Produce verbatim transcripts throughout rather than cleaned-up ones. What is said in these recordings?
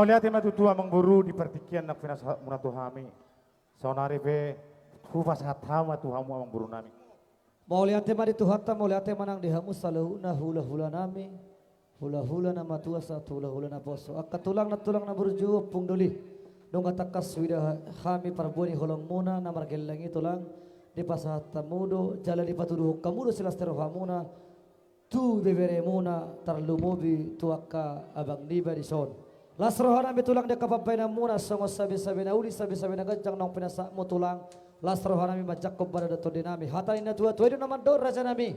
Mauliate ma tutu amangboru di partingkian na pinasahatmuna tu hami. Saonari pe hupasahat hami ma tu hamu amangborunami. Mauliate ma di Tuhanta, mauliate ma nang di hamu saluhutna hulahulanami. Hulahula na matua sahat hulahula naposo. Angka tulang na, tulang na burju, ompung doli. Nunga tangkas huida hami parbue ni holongmuna na margellang i tulang. Dipasahat hamu do jala dipatuduhon hamu do silas ni rohamuna tu ibeberemuna, tarlumobi tu angka abang niba dison. Las rohanami tulang di angka pambahenanmuna, songon sabesabe na uli, sabesabe na ganjang naung pinasahatmu tulang. Las rohanami manjangkon badan dohot tondinami. Hata ni natuatua i do na mandok rajanami.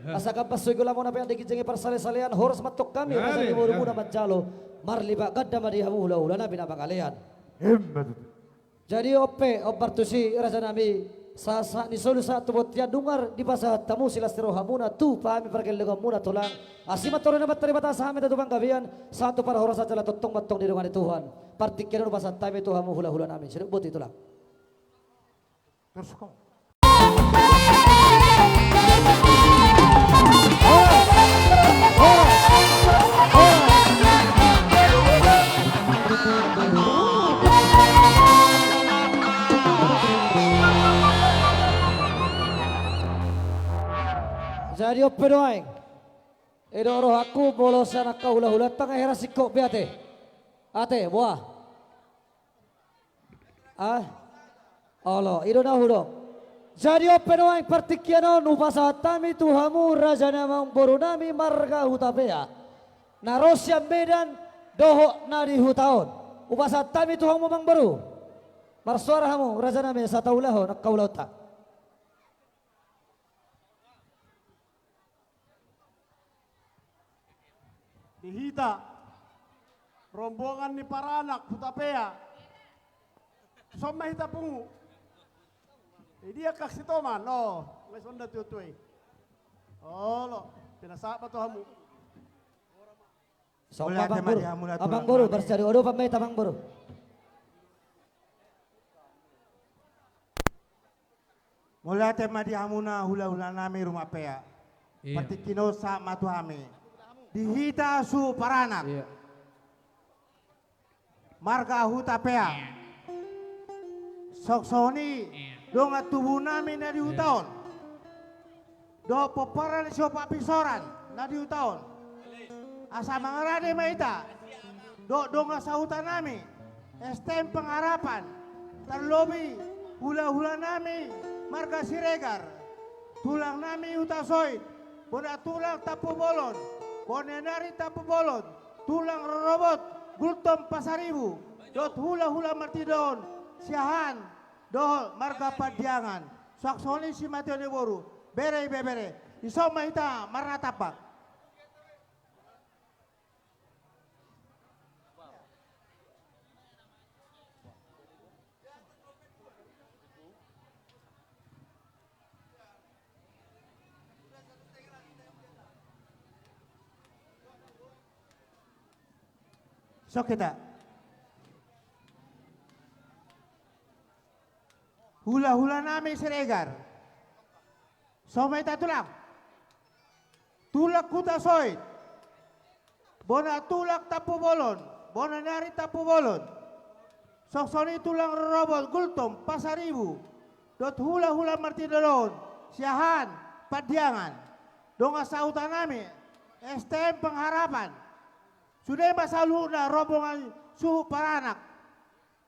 Asa gambas sogo lamona pe ande ginjang i parsalesalean, horas ma antong hami raja ni borumuna manjalo. Marlipat ganda ma di hamu hulahulanami na mangalean. Emma tutu. Jadi on pe, hombar tusi rajanami, sahat ni solu sahat tu bontean, nunga dipasahat hamu silas ni rohamuna tu hami pargellengonmuna tulang. Asi ma torona Amanta Debata, sahat ma hita tu panggabean, sahat tu parhorasan jala tongtong ma antong didongani Tuhan. Partingkian on hupasahat hami tu hamu hulahulanami. Sidok boti tulang. Terus kau. Jadi on pe nuaeng. Edo rohangku molo sian angka hulahulanta nga hera singkop be ate. Ate, boa. Ah, olo, i do na hudok. Jadi on pe nuaeng partingkian on hupasahat hami tu hamu raja ni amangborunami marga Hutapea. Na ro sian Medan dohot na di huta on. Hupasahat hami tu hamu amangboru. Marsoara hamu rajanami asa taulahon angka ulaonta. Di hita rombongan ni paranak Hutapea. Songon ma hita pungu. Di dia kak si Toman, o, ngai sonda tuatua i. Olo, pinasahat ma tu hamu. Songon ma amangboru. Amangboru, barsari odo pambaita amangboru. Mauliate ma di hamuna hulahulanami Rumapea. Partingkian on sahat ma tu hami. Di hita suhut paranak. Marga Hutapea. Songon i dongan tubunami na di huta on. Dohot pomparan ni si Opat Pisoran na di huta on. Asa mangarade ma hita dohot dongan sahutanami, S T M Pengharapan, tarlobi hulahulanami marga Siregar, tulangnami Hutasoit, bona tulang Tampubolon, bona ni ari Tampubolon, tulang rorobot Gultom Pasaribu, dohot hulahula martinodohon Siahaan, dohot marga Pandiangan, suang songon i si Matio ni boru, bere ibebere, dison ma hita marnatampak. Songon hita. Hulahulanami Siregar. Songon ma hita tulang. Tulang Hutasoit. Bona tulang Tampubolon. Bona ni ari Tampubolon. Songon i tulang rorobot Gultom Pasaribu. Dohot hulahula martinodohon Siahaan, Pandiangan. Dongan sahutanami S T M Pengharapan. Sude ma saluhutna rombongan suhut paranak.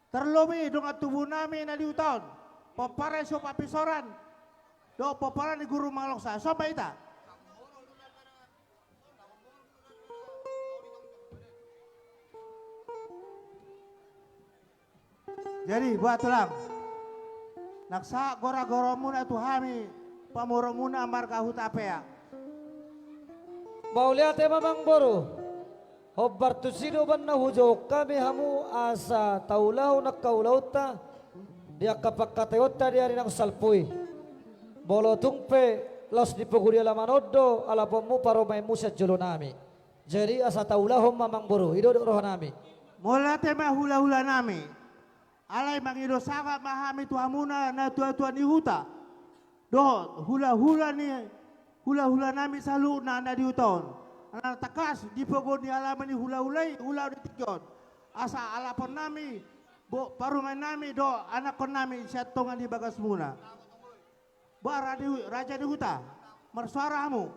Tarlobi dongan tubunami na di huta on. Pomparan ni si Opat Pisoran. Dohot pomparan ni Guru Mangalongsa. Songon ma hita. Jadi, boha tulang. Nang sahat goragoromuna tu hami, pamoruonmuna marga Hutapea. Mauliate ma amangboru. Hombar tusi do umbahen na hujou hami hamu asa taulahon angka ulaonta di angka pangkataionta di ari naung salpu i. Molo tung pe laos dipogu di alaman on do alaponmu parumaenmu sian jolonami. Jadi asa taulahon ma amangboru, i do didok rohanami. Mauliate ma hulahulanami. Alai mangido sangap ma hami tu hamuna natuatua ni huta. Dohot hulahula ni hulahulanami saluhutna na di huta on. Ala tangkas dipogu di alaman ni hulahula i ulaon di tingki on. asa alapon nami, bo, parumaen nami dohot anakkon nami sian tonga ni bagasmuna. Ba raja, raja ni huta, marsuara hamu.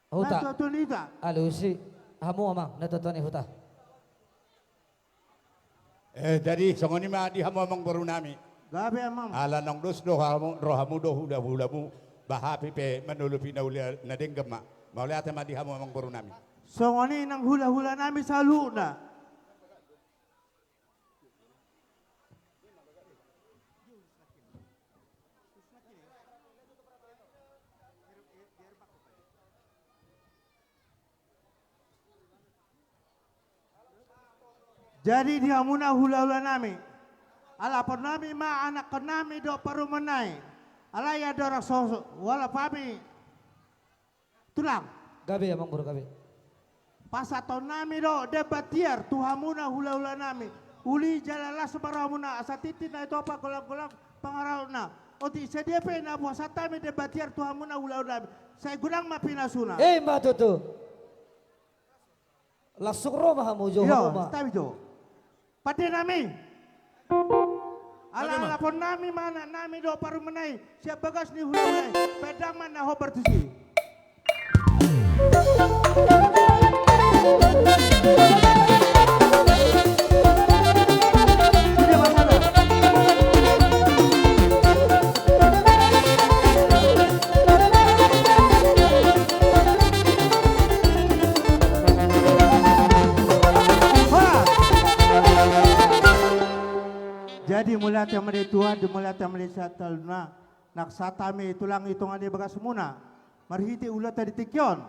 Huta. Natuatua ni huta. Alusi hamu amang, natuatua ni huta. Eh, jadi songon i ma di hamu amangboru nami. Gabe amang. Ala naung dos do hamu, rohamu dohot hulahulamu, ba hami pe manolopi na uli na denggan ma. Mauliate ma di hamu amangboru nami. Songon i nang hulahula nami saluhutna. Jadi di hamuna hulahula nami, alapon nami ma anakkon nami dohot parumaen nami. Alai andorang so hualap hami, tulang. Gabe amangboru, gabe. Pasahaton nami do demban tiar tu hamuna hulahula nami. Uli jala las ma rohamuna, asa tintin na tinopa, golanggolang pangarahutna. Otik sadia pe na hupasahat hami demban tiar tu hamuna hulahula nami, sai godang ma pinasuna. Eh, ima tutu. Langsung ro ma hamu jo, hamu ma. Pande nami. Ala alapon nami ma anak nami dohot parumaen nami sian bagas ni hulahula i. Baen damang na hombar tusi. Jadi mauliate ma di Tuhan, di mauliate ma di saluhutna. Nang sahat hami tulang i tonga ni bagasmuna, marhite ulaonta di tingki on,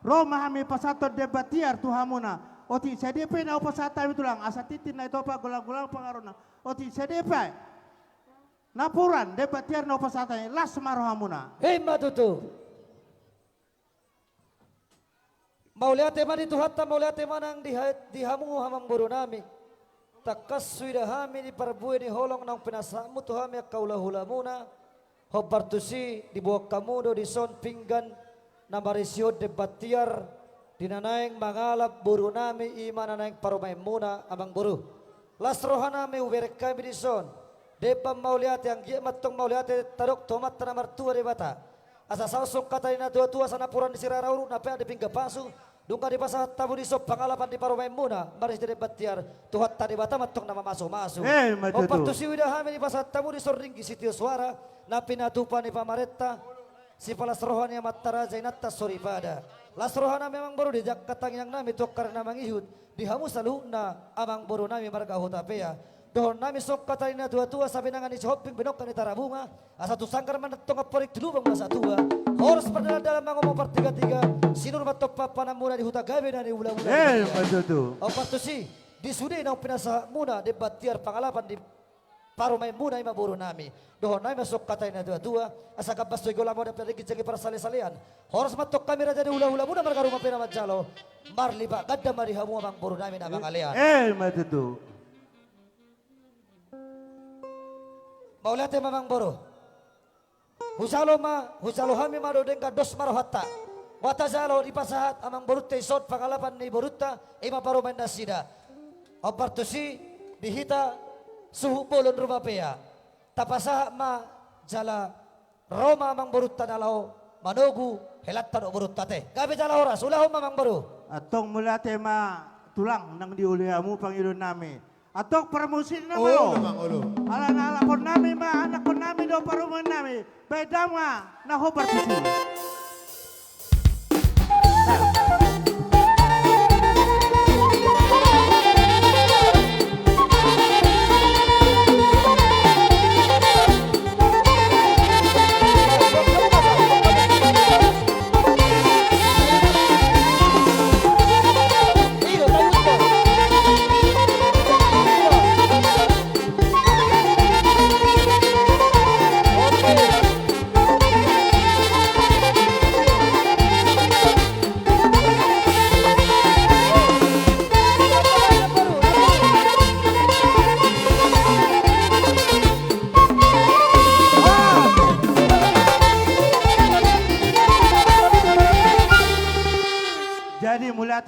ro ma hami pasahathon demban tiar tu hamuna. Otik sadia pe na hupasahat hami tulang, asa tintin na tinopa, golanggolang pangarahutna. Otik sadia pe napuran demban tiar na hupasahat hami, las ma rohamuna. Ima tutu. Mauliate ma di Tuhanta, mauliate ma nang di ha-, di hamu amangboru nami. Tangkas huida hami di parbue ni holong naung pinasahatmu tu hami angka hulahulamuna. Hombar tusi diboan hamu do dison pinggan na marisihon demban tiar di na naeng mangalap boru nami, i ma na naeng parumaenmuna amangboru. Las roha nami hubereng hami dison demban mauliate, anggiat ma antong mauliate tadok tu Amanta na martua Debata. Asa saut songon hata ni natuatua, asa napuran di sirara uruk, na peak di pinggan pasu, nunga dipasahat hamu dison pangalapan di parumaenmuna marisi demban tiar. Tuhanta Debata ma antong na mamasumasu. Eh, ima tutu. Hombar tusi huida hami dipasahat hamu dison ringgit sitio soara na pinatupa ni pamarenta, sipalas roha ni amanta raja, inanta soripada. Las roha nami amangboru, dijangkon tangiang nami tu angka ari na mangihut di hamu saluhutna amangboru nami marga Hutapea. Dohonon nami songon hata ni natuatua: Sabinangan ni Sihombing, binongkak ni Tarabunga, asa tu sanggar ma antong amporik, tu lubang ma satua. Horas mardalandalan, mangomo partigatiga, sinur ma antong pahanpananmuna di huta gabe na niulamuna. Eh, ima tutu. Hombar tusi, di sude naung pinasahatmuna demban tiar pangalapan di parumaenmuna, i ma boru nami. Dohonon nami ma songon hata ni natuatua: Asa gambas do i gola, modap do i ringgit, jagi parsalesalean. Horas ma antong hami raja ni hulahulamuna marga Rumapena manjalo marlipat ganda ma di hamu amangboru nami na mangalean. Eh, ima tutu. Mauliate ma amangboru. Hujalo ma, hujalo hami ma do denggan, dos ma rohanta. Huta jalo dipasahat amangborunta dison pangalapan ni borunta, i ma parumaennasida. Hombar tusi di hita suhut bolon Rumapea, tapasahat ma jala ro ma amangborunta na laho manogu helanta dohot borunta, ate. Gabe jala horas, ulahon ma amangboru. Antong mauliate ma tulang nang diuli hamu pangidoan nami. Antong parmusikna ma olo, olo. Alana alapon nami ma anakkon nami dohot parumaen nami. Baen damang na hombar tusi.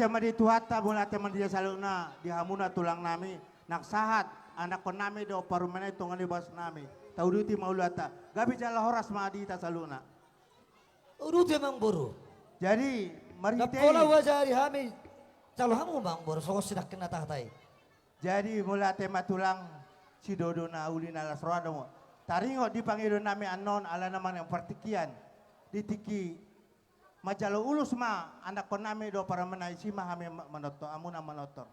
ma di Tuhanta, mauliate ma di hita saluhutna, di hamuna tulang nami, nang sahat anakkon nami dohot parumaen i, tonga ni bagas nami. Tauduti ma ulaonta. Gabe jala horas ma di hita saluhutna. Uduti amangboru. Jadi, marhite i. Ndang pola huajari hami jalo hamu amangboru, songon sinangkin na tahatai. Jadi, mauliate ma tulang, sidodo na uli na las roha do. Taringot di pangidoan nami annon, alana manang partingkian. Di tingki manjalo ulos ma anakkon nami dohot parumaen i, si ma hami ma-, manortor, hamuna manortor.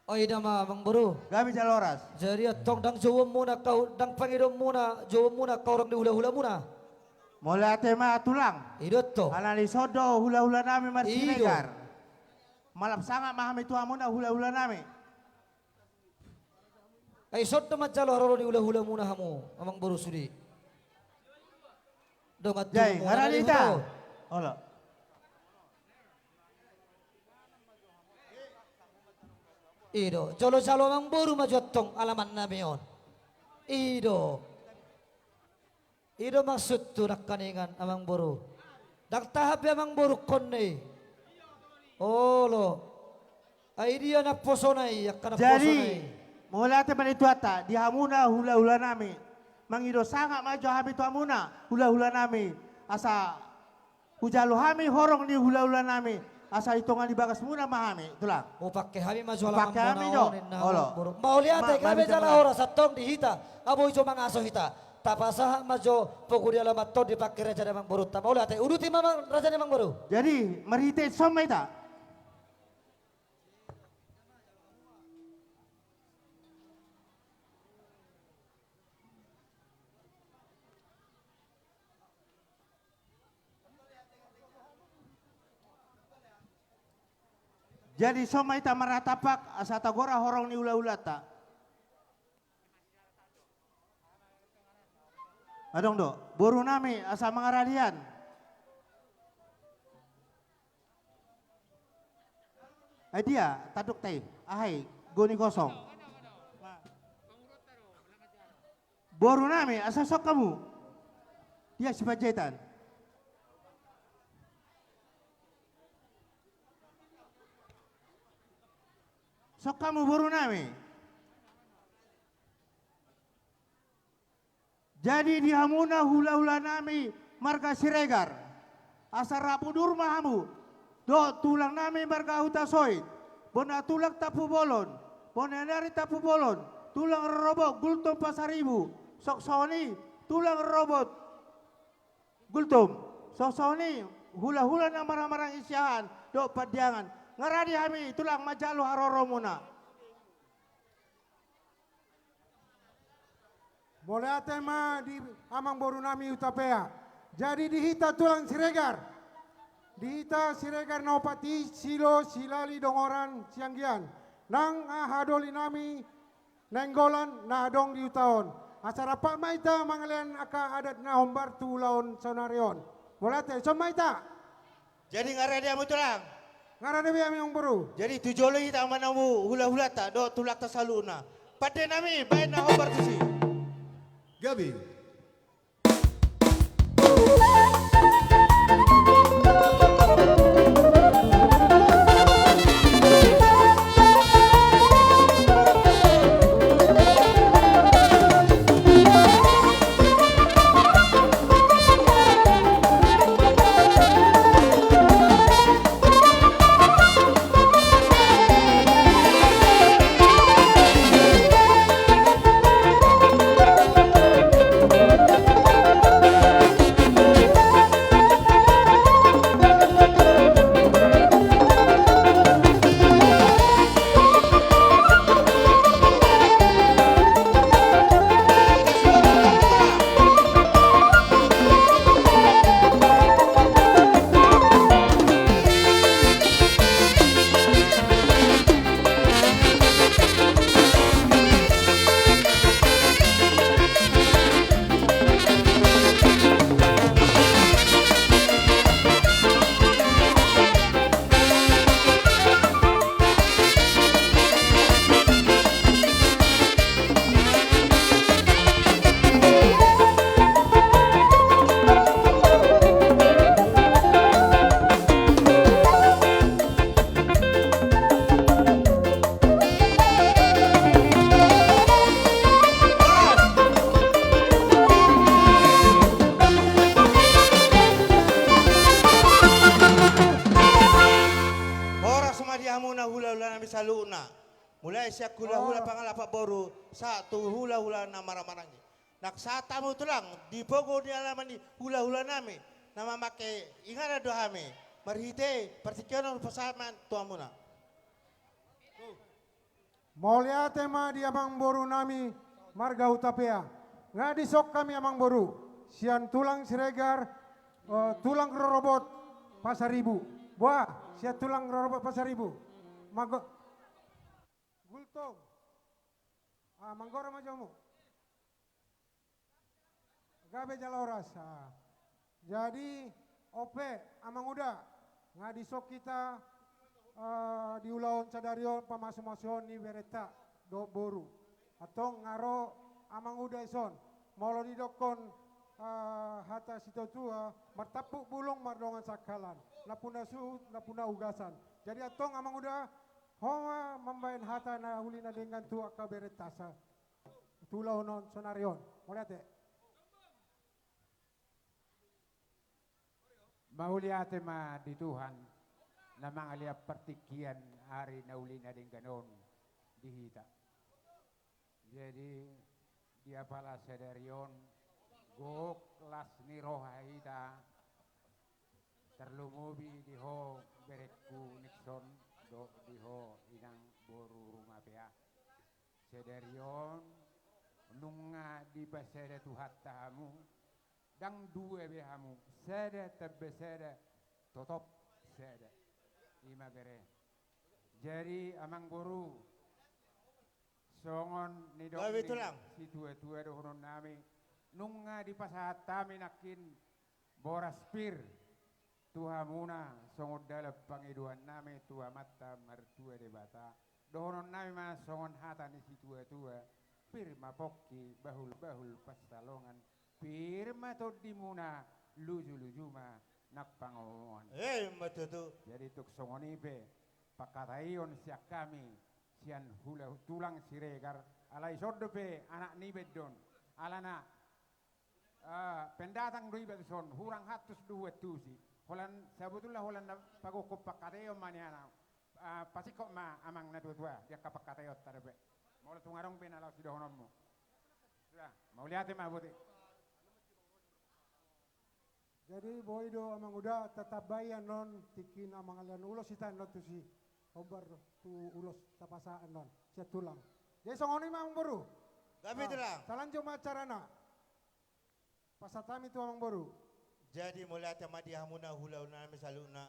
Oi, ida ma amangboru. Gabe jala horas. Jadi antong ndang jouonmuna, ndang pangidoanmuna, jouonmuna angka horong ni hulahulamuna. Mauliate ma tulang. I do antong. Alani songon do hulahula nami marsiregar. I do. Mangalap sangap ma hami tu hamuna hulahula nami. Ai songon do manjalo haroro ni hulahulamuna hamu amangboru sude. Dongan tubu. Jadi, ngarade hita. Olo. I do, jolo jalo amangboru ma jo antong alaman nami on. I do. I do maksud tu nangkaningan amangboru. Ndang tahan be amangboru ingkon i. Olo. Ai dia namposona i, angka namposona i. Jadi, mauliate ma di Tuhanta, di hamuna hulahula nami. Mangido sangap ma jo hami tu hamuna hulahula nami. Asa hujalo hami horong ni hulahula nami, asa di tonga ni bagasmuna ma hami, tulang. Hupangke hami ma jo alamanmuna on, ninna amangboru. Olo. Mauliate, gabe jala horas antong di hita, nga boi jo mangaso hita. Tapasahat ma jo pogu ni alaman on dipangke raja ni amangborunta. Mauliate, uduti ma amang, raja ni amangboru. Jadi, marhite i, songon ma hita. Jadi, songon ma hita marnatampak, asa tagora horong ni hulahulanta. Adong do, boru nami, asa mangarade hian. Ai dia, tanduk tai, aha i, goni kosong. Boru nami, asa songon hamu. Dia si Panjaitan. Songon hamu boru nami. Jadi di hamuna hulahula nami marga Siregar, asa rap udur ma hamu dohot tulang nami marga Hutasoit, bona tulang Tampubolon, bona nari Tampubolon, tulang rorobot Gultom Pasaribu, songon i tulang rorobot Gultom, songon i hulahula na marhamaranggi Siahaan dohot Pandiangan. Ngarade hami tulang manjalo haroromuna. Mauliate ma di amangboru nami Hutapea. Jadi di hita tulang Siregar, di hita Siregar na opat i, Silo, Silali, Dongoran, Sianggian, nang aha doli nami Nainggolan na adong di huta on, asa rap ma hita mangalehon angka adat na hombar tu ulaon saonari on. Mauliate, songon ma hita. Jadi ngarade hamu tulang. Ngarade be hami amangboru. Jadi tu jolo hita manomu hulahulanta dohot tulangta saluhutna. Pande nami, baen na hombar tusi. Gabe. Hulahula pangalapan boru, sahat tu hulahula na marhahamaranggi. Nang sahat hamu tulang, di pogu ni alaman ni hulahula nami, na mamangke inganan do hami, marhite partingkian on pasahat ma tu hamuna. Mauliate ma di amang boru nami, marga Hutapea. Nga dison hami amang boru, sian tulang Siregar, eh, tulang rorobot Pasaribu. Boha, sian tulang rorobot Pasaribu. Manggo-, Gultom. Ah, manggora ma jo hamu. Gabe jala horas. Ah. Jadi, on pe, amang uda, nga dison hita, eh, di ulaon sadari on pamasumasuon ni berenta dohot boru. Antong nga ro amang uda dison, molo didokkon, eh, hata situatua, martampuk bulung mardongan sangkalan, nampuna suhut, nampuna ugasan. Jadi antong amang uda, ho ma mambahen hata na uli na denggan tu angka berentasa tu ulaon on sonari on. Mauliate. Mauliate ma di Tuhan, na mangalean partingkian ari na uli na denggan on di hita. Jadi, di apala sadari on, gok las ni roha hita, tarlumobi di ho berengku Nixon, dohot di ho inang boru Rumapea. Sadari on, nunga dipasada Tuhanta hamu, ndang dua be hamu, sada tamba sada, totop sada. I ma bere. Jadi, amang boru, songon nidok ni situatua dohonon nami, nunga dipasahat hami nangkin boras pir tu hamuna, songon dalan pangidoan nami tu Amanta Martua Debata. Dohonon nami ma songon hata ni situatua, pir ma pongki, bahulbahul pansalongan, pir ma tondimuna, lujuluju ma nang pangomoan. Eh, ima tutu. Jadi tung songon i pe pangkataion sian hami, sian hula tulang Siregar, alai songon dope anak niba i do on. Alana, ah, pendatang do iba tuson, hurang hantus do huantusi. Holan, sabotulna holan na pagokhon pangkataion ma nian, ah, pasingkop ma amang na tuatua, di angka pangkataionta dope. Molo tung adong pe na laho sidohononmu. Sudah, mauliate ma, boti. Jadi boi do amang uda, tatambai annon tingki na mangalean ulos hita annon tusi. Hombar tu ulos tapasahat annon sian tulang. Jadi songon i ma amang boru. Gabe tulang. Talanjut ma acarana. Pasahat hami tu amang boru. Jadi mauliate ma di hamuna hulahula nami saluhutna.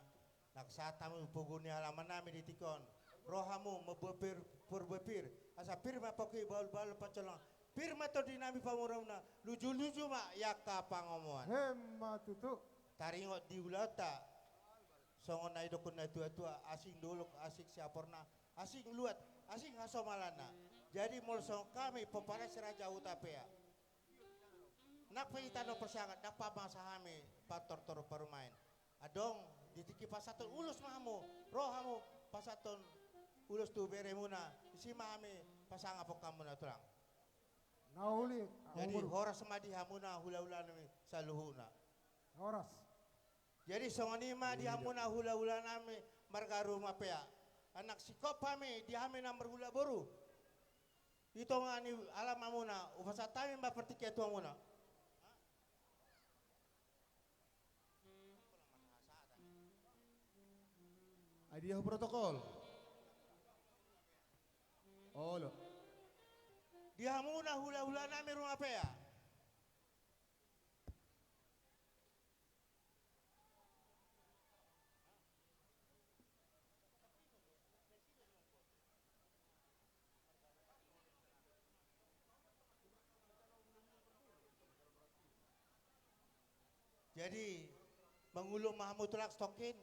Nang sahat hamu pogu ni alaman nami di tingki on. Ro hamu mamboan pir, mamboan pir. Asa pir ma pongki, bahulbahul pansalongan. Pir ma tondi nami pamoruonmuna, lujuluju ma i angka pangomoan. Ima tutu. Taringot di ulaonta, songon na nidokkon na tuatua, asing dolok, asing siaporna, asing luat, asing hasomalanna. Jadi molo songon hami pomparan si Raja Hutapea, ndang pe hita na parsangap, ndang pe masa hami patortor parumaen. Adong di tingki pasahathon ulos ma hamu, ro hamu pasahathon ulos tu beremuna, disi ma hami pasangaphon hamuna tulang. Na uli. Jadi horas ma di hamuna hulahula nami saluhutna. Horas. Jadi songon i ma di hamuna hulahula nami marga Rumapea. Nang singkop hami di hami na marhula boru, di tonga ni alaman muna, hupasahat hami ma partingkian tu hamuna. Ai dia ho protokol? Olo. Di hamuna hulahula nami Rumapea. Jadi, mangulon ma hamu tulang satongkin.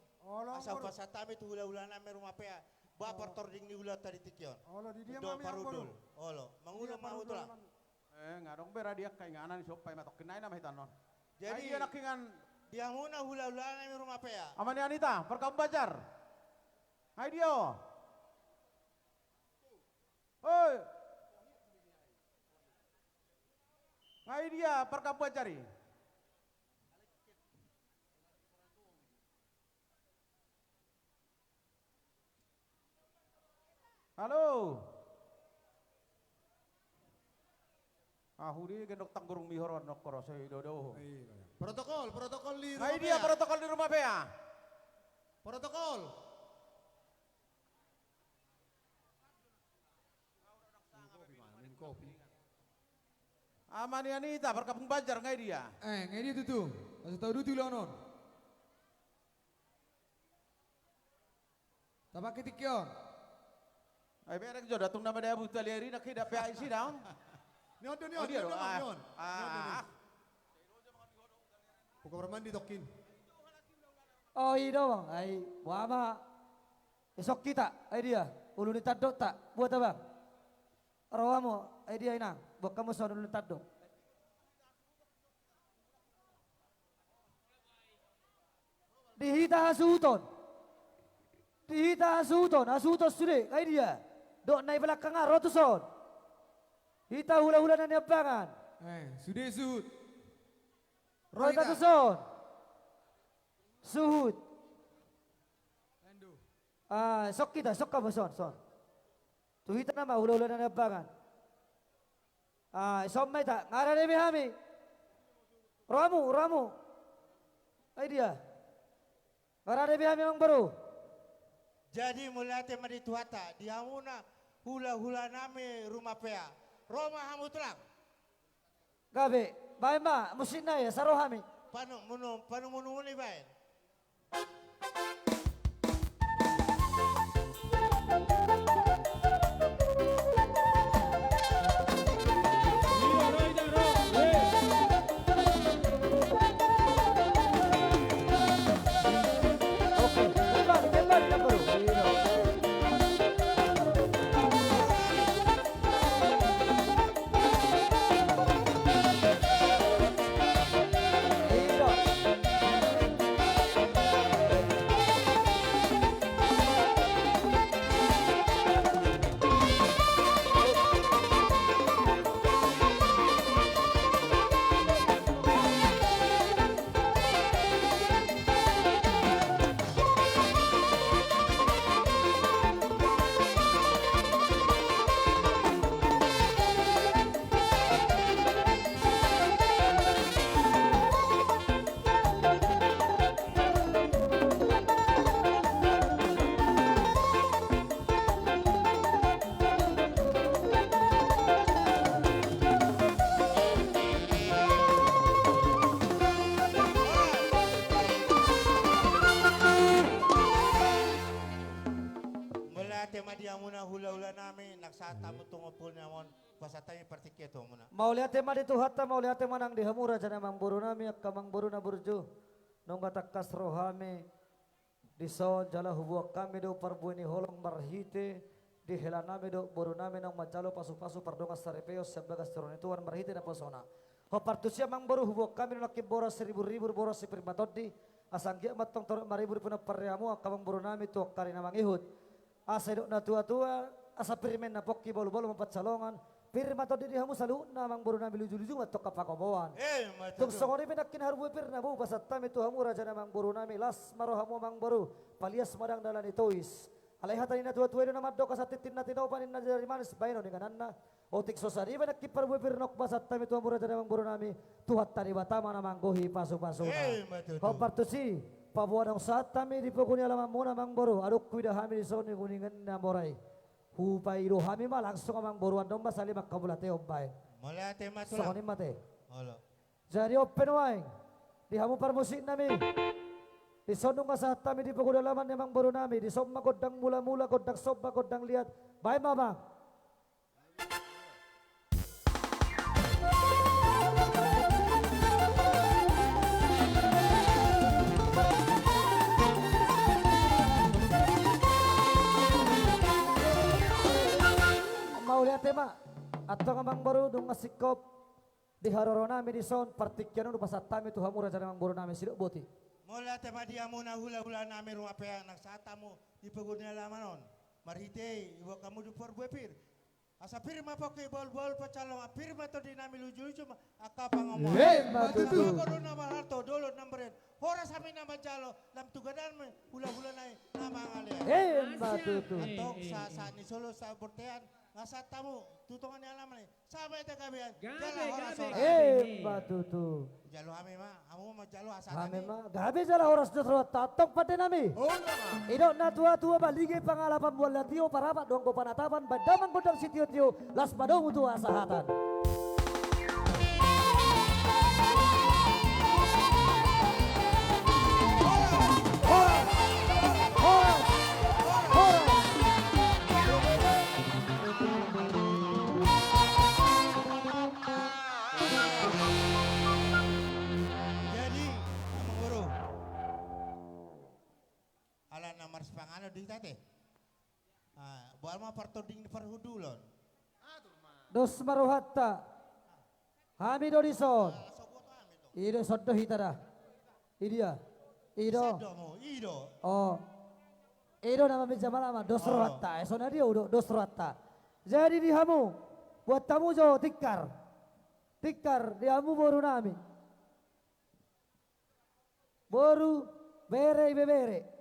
Asa hupasahat hami tu hulahula nami Rumapea. Boha partording ni ulaonta di tingki on. Olo, di dia ma hami amang boru. Olo, mangulon ma hamu tulang. Eh, nga adong be ra di angka inganan, somba i ma tongkin nai nama hita annon. Jadi, ai dia nangkiningan. Di hamuna hulahula nami Rumapea. Ama ni Anita, Parkabun Banjar. Ai dia ho. Oi. Ai dia Parkabun Banjar i. Halo. Ahu di gendok tanggurung mihor on nongkoro so i dodo. Protokol, protokol di rumah pea. Protokol. Ama ni Anita, parkampung Banjar, nga i dia? Eh, nga i dia tutu. Asa tau duti ulaon on. Tapake tingki on. Ai bereng jo datung nama daya buta liari nak hidap ya isi daun. Ni on do, ni on, ni on. Buka parmandi tokkin. Oh, i do bang, ai boha ma. Isok hita, ai dia, ulu ni tandok ta, buat abang. Rohamu, ai dia inang, buat kamu soal ulu ni tandok. Di hita hasuhuton. Di hita hasuhuton, hasuhuton sude, ai dia. Dok na i belakang ro tu son. Hita hulahula na niambangan. Eh, sude suhut. Ro hita tu son. Suhut. Ah, sok hita, sok hamu son, son. Tu hita nama hulahula na niambangan. Ah, ison ma hita, nga rade be hami. Rohamu, rohamu. Ai dia. Nga rade be hami amang boru. Jadi mauliate ma di Tuhanta, di hamuna hulahula nami rumah pea. Ro ma hamu tulang. Gabe, baen ma musikna i asa ro hami. Panu, munu, panu, munu, munu i baen. Mauliate ma di hamuna hulahula nami, nang sahat hamu tu ngopul ni amon, pasahat hami partingkian tu hamuna. Mauliate ma di Tuhanta, mauliate ma nang di hamu raja ni amang boru nami, angka amang boru na burju. Nunga tangkas ro hami dison jala huboan hami do parbue ni holong marhite di hela nami dohot boru nami naung manjalo pasupasu pardongan saripeon sian bagas joro ni Tuhan marhite naposona. Hombar tusi amang boru, huboan hami do nangkin boras siriburribur, boras sipir matondi, asa anggiat ma antong torop maribur di pinompar ni hamu angka amang boru nami tu angka ari na mangihut. Asa didok natuatua, asa pir ma inna pongki, bahulbahul ma pansalongan, pir ma tondi di hamu saluhutna amang boru nami, lujuluju ma antong hapagomoan. Tung songon i pe nangkin parbue pir na boi hupasahat hami tu hamu raja ni amang boru nami, las ma rohamu amang boru, palias ma dang dalan ni tois. Alai hata ni natuatua i do na mandok, asa tintin na tinopa ninna jari manis bahenon ingananna. Otik so sadia pe nangkin parbue pir na hupasahat hami tu hamu raja ni amang boru nami, Tuhanta Debata ma na manggohi pasupasuna. Hombar tusi, paboa naung sahat hami di pogu ni alamanmuna amang boru, adong huida hami dison di kuningan na mora i. Hupaido hami ma langsung amang boru, andon ma sali manghamauliateon baen. Mauliate ma tulang. Songon i ma te. Jadi on pe nuaeng di hamu parmusik nami, dison nunga sahat hami di pogu ni alaman ni amang boru nami, dison ma gondang mulamula, gondang somba, gondang liat. Baen ma bang. Mauliate ma. Antong amang boru, nunga singkop di haroro nami dison, partingkian on hupasahat hami tu hamu raja ni amang boru nami, sidok boti. Mauliate ma di hamuna hulahula nami rumah pea, naung sahat hamu di pogu ni alaman on. Marhite i huboan hamu do parbue pir. Asa pir ma pongki, bahulbahul pansalongan, pir ma tondi nami, lujuluju ma angka pangomoan. Emma tutu. Asa ma godang na marhalto, dolok na marlian, horas hami na manjalo, lam tu gadan nami hulahula nai na mangalean. Emma tutu. Antong sahat ni solu sahat bontean, nga sahat hamu tu tonga ni alaman i. Gabe, gabe, gabe. Emma tutu. Jalo hami ma, hamu ma jalo asa hami ma. Gabe jala horas do rohanta, antong pande nami. Didok na tua-tua, balga i pangalapan, mual na tio parapat, donggo panatapan, baen damang gondang sitio-tio, las ma domu tu hasahatan. Horas, horas, horas. Jadi, amangboru, ala na marsipanganon do hita te. Ah, boha ma partonding ni parhundulon. Dos ma rohanta. Hami do dison. I do, dison do hita da. I dia. I do. O. I do nama meja malama, dos rohanta. Eh, sona dia udo, dos rohanta. Jadi di hamu, buat hamu jo tikar. Tikar di hamu boru nami. Boru, bere, ibebere.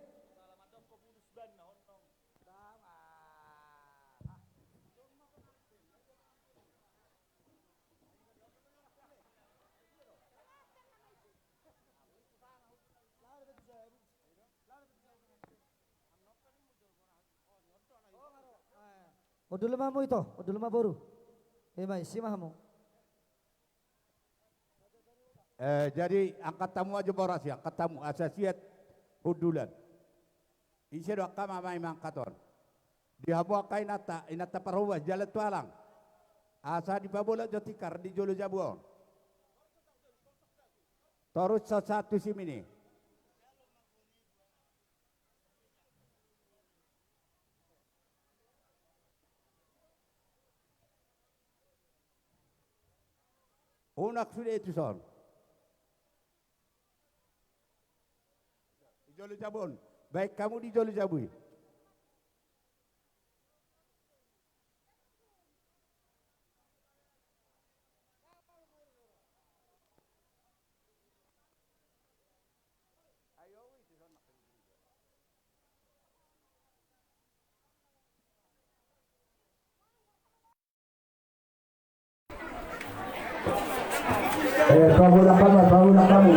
Hundul ma hamu ito, hundul ma boru. Ima, isi ma hamu. Eh, jadi angkat hamu aja boras i, angkat hamu asa siat hundulan. Ise do angka mama i mangkaton. Di hamu angka inanta, inanta parhobas, jala tu alang. Asa dipabolak jo tikar di jolo jabu on. Torus sahat tu si Mini. Unang sude tuson. Di jolo jabu on. Baen hamu di jolo jabu i. Eh, paulak hamu, paulak hamu.